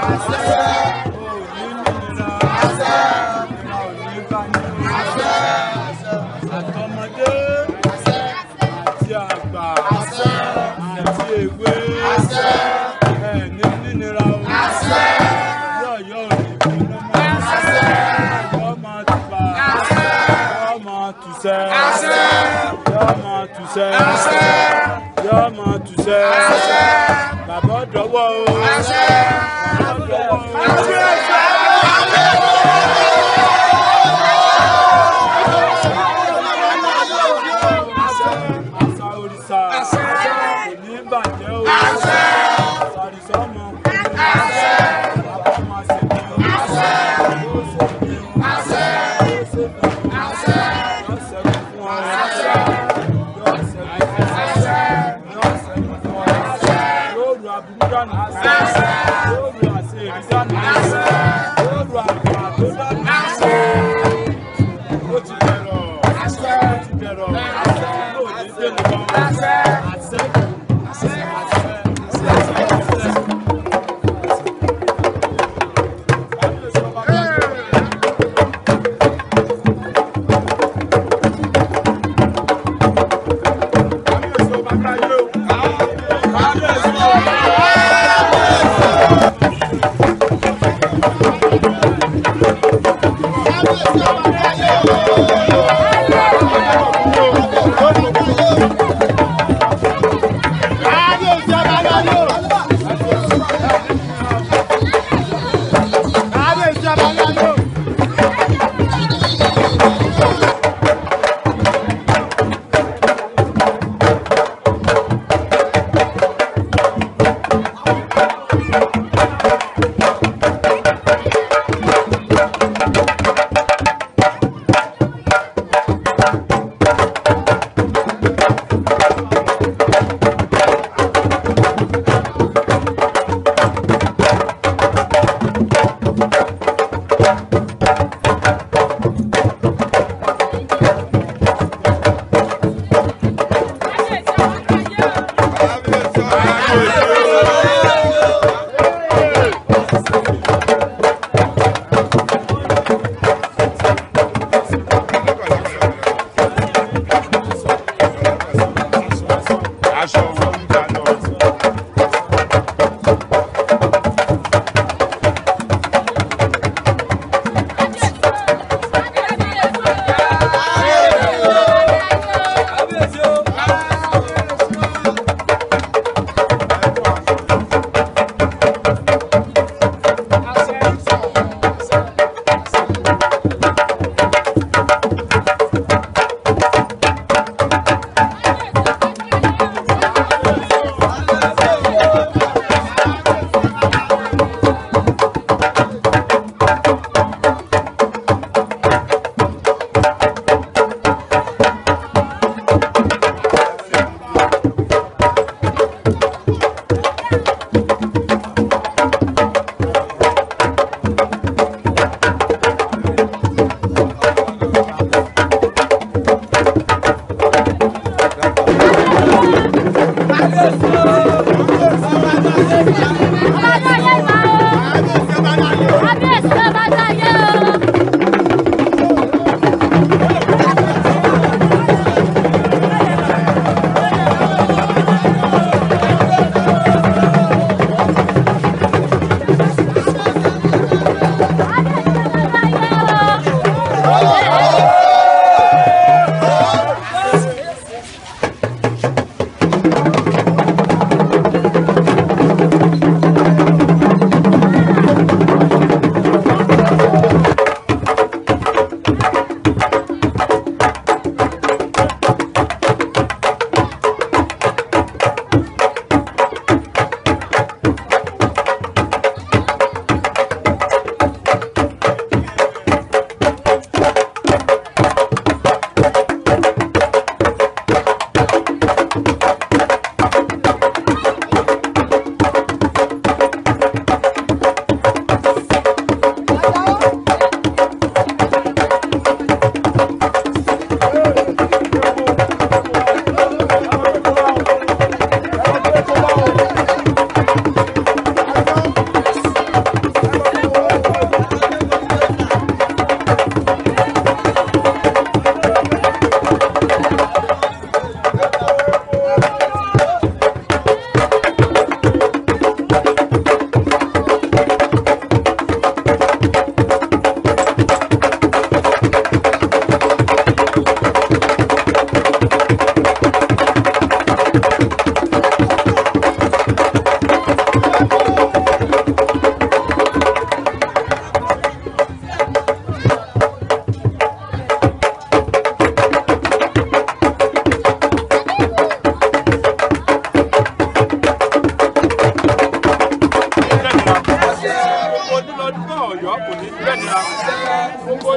Ò ní nira. Ìnira ò ní bá yín. Àtọmọdé àti àgbà àti èwe ẹ̀ ní nínira o. Yọ̀yọ̀ ò ní gbóná mọ́. Yọ̀ máa tùbà. Yọ̀ máa tùsẹ̀. Yọ̀ máa tùsẹ̀. Yọ̀ máa tùsẹ̀. Bàbá ọ̀dọ́wọ́ o. Bàbá ọ̀dọ́wọ́ o. Àṣà òrìṣà kò ní bàjẹ́ o. Àṣà òrìṣà ọmọ kú. Bàbá máa ṣe mí o. Yóò ṣe mí o. Yóò ṣe mí o. Yóò ṣẹ́gun fún ọ. Yóò ṣẹ́gun fún ọ. Yóò ṣẹ́gun fún ọ. Yóò ru aburú dànù. Yóò ru àṣeyìí dànù. Yóò ru àgbà tó dànù. Ó ti dẹ̀rọ̀. Ó ti dẹ̀rọ̀. Yóò ní dènà mọ́. Àṣẹ. Àṣẹ. Àṣẹ. Àṣẹ.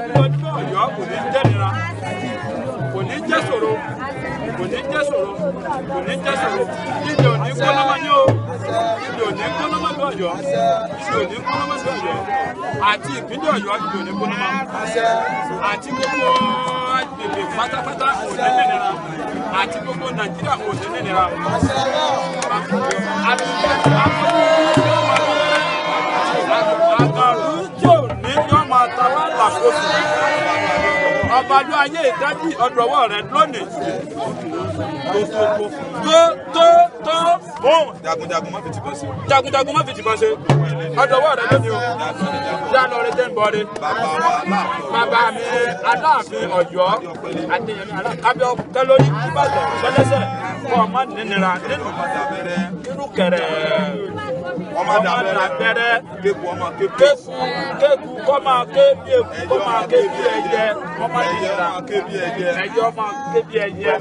Gbogbo Ọ̀yọ́ kò ní jẹ́ nira, kò ní jẹ́ ṣòro, kò ní jẹ́ ṣòro, kò ní jẹ́ ṣòro. Ilẹ̀ òní gbóná máa ní o, ilẹ̀ òní gbóná máa ní Ọ̀yọ́, ilẹ̀ òní gbóná máa ní Ọ̀yọ́, àti ìpínlẹ̀ Ọ̀yọ́ ilẹ̀ òní gbóná máa, àti gbogbo agbègbè pátápátá kò ní nira, àti gbogbo Nàìjíríà kò ní nira. Àgàrú tí ò ní yọ máa ta wá làkóso. Ọba ló ayé ìdájí ọdọ̀ ọwọ́ rẹ lónìí. Tó tó tó bùn. Jagunjagun má fi tìbọn ṣe. Jagunjagun má fi tìbọn ṣe. Ọdọ̀ ọwọ́ rẹ lónìí o. Yá lọ rẹ jẹ́ ń bọ̀ rẹ. Bàbá mi Aláàfin Ọ̀yọ́ Adéyẹmí Aláàfin kẹlórí Ìbàdàn sọlẹ́sẹ̀ kọ́ ọmọ nínira nínú irú kẹrẹ. Ọmọ dàbẹ́rẹ́. Kéku ọmọ kéku. Kéku kéku kọ́ máa ké bí eku kọ́ máa ké bí ẹyẹ ọmọ nínira. Ẹyẹ ọmọ ké bí ẹyẹ.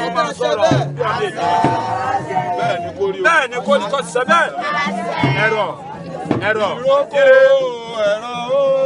Ọmọ sọ̀rọ̀ bí ọmọ ènìyàn. Bẹ́ẹ̀ ni kò rí o. Bẹ́ẹ̀ ni kò rí kọ́ ṣiṣẹ́ bẹ́ẹ̀. Ẹ̀rọ ẹ̀rọ Ìrókò ẹ̀rọ o.